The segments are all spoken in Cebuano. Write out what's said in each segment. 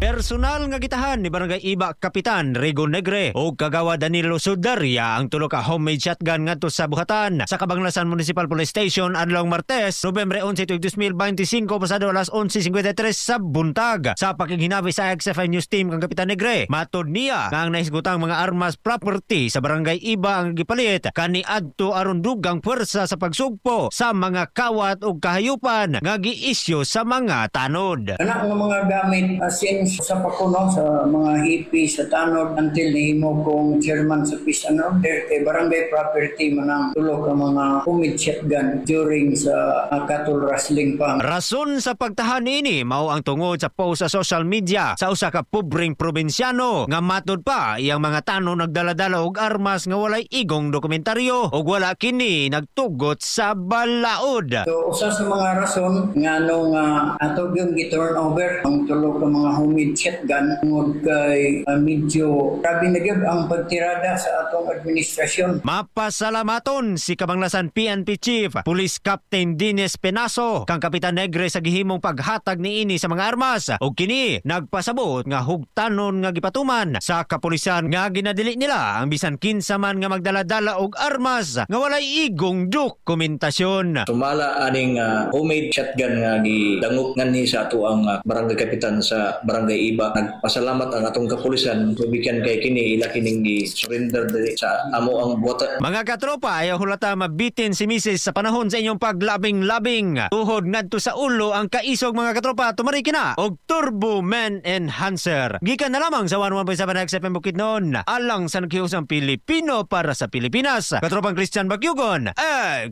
Personal nga gitahan ni Barangay Iba Kapitan Rigo Negre o Kagawad Danilo Sudaria ang tulo ka homemade shotgun ngadto sa buhatan sa Kabanglasan Municipal Police Station adlawng Martes, Nobyembre 11, 2025, pasado alas 11:53 sa buntag. Sa pakighinabi sa XFM News Team kang Kapitan Negre, matod niya nga ang nahisgutang mga armas property sa Barangay Iba ang gipalit kaniadto aron dugang puwersa sa pagsugpo sa mga kawat ug kahayupan nga giisyu sa mga tanod. Kana nga mga gamit, since sa pakuno sa mga hippie sa tanod until nahimo kong chairman sa peace and order, kay barangay property man ang tulo ka mga homemade shotgun during sa cattle rustling pa. Rason sa pagtahan niini mao ang tungod sa post sa social media sa usa ka pobreng probinsyano nga matod pa iyang mga tanod nagdala-dala og armas nga walay igong dokumentaryo ug wala kini nagtugot sa balaod. So usa sa mga rason nga nung ato yung gi-turn over ang tulo ka mga homemade shotgun tungod kay medyo grabe na gyud ang pagtirada sa atong administrasyon. Mapasalamaton si Kabanglasan PNP Chief Police Captain Dines Penaso kang Kapitan Negre sa gihimong paghatag niini sa mga armas ug kini nagpasabot nga hugtanon nga gipatuman sa kapulisan nga ginadili nila ang bisan kinsa man nga magdala-dala og armas nga walay igong dokumentasyon. Sumala aning homemade shotgun nga gidangop nganhi sa ato ang barangay kapitan sa Barangay Iba, nagpasalamat ang atong kapulisan gikan kay kini ila kining gi-surrender diri sa amo ang buhatan. Mga katropa, ayaw hulata mabitin si Mrs. sa panahon sa inyong paglabing-labing. Tuhod ngadto sa ulo ang kaisog, mga katropa, tumariki na og Turbo Man Enhancer. Gikan na lamang sa 11.7 XFM Bukidnon. Alang sa naghiusang Pilipino para sa Pilipinas. Katropang Christian Bagyugon,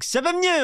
XFM News.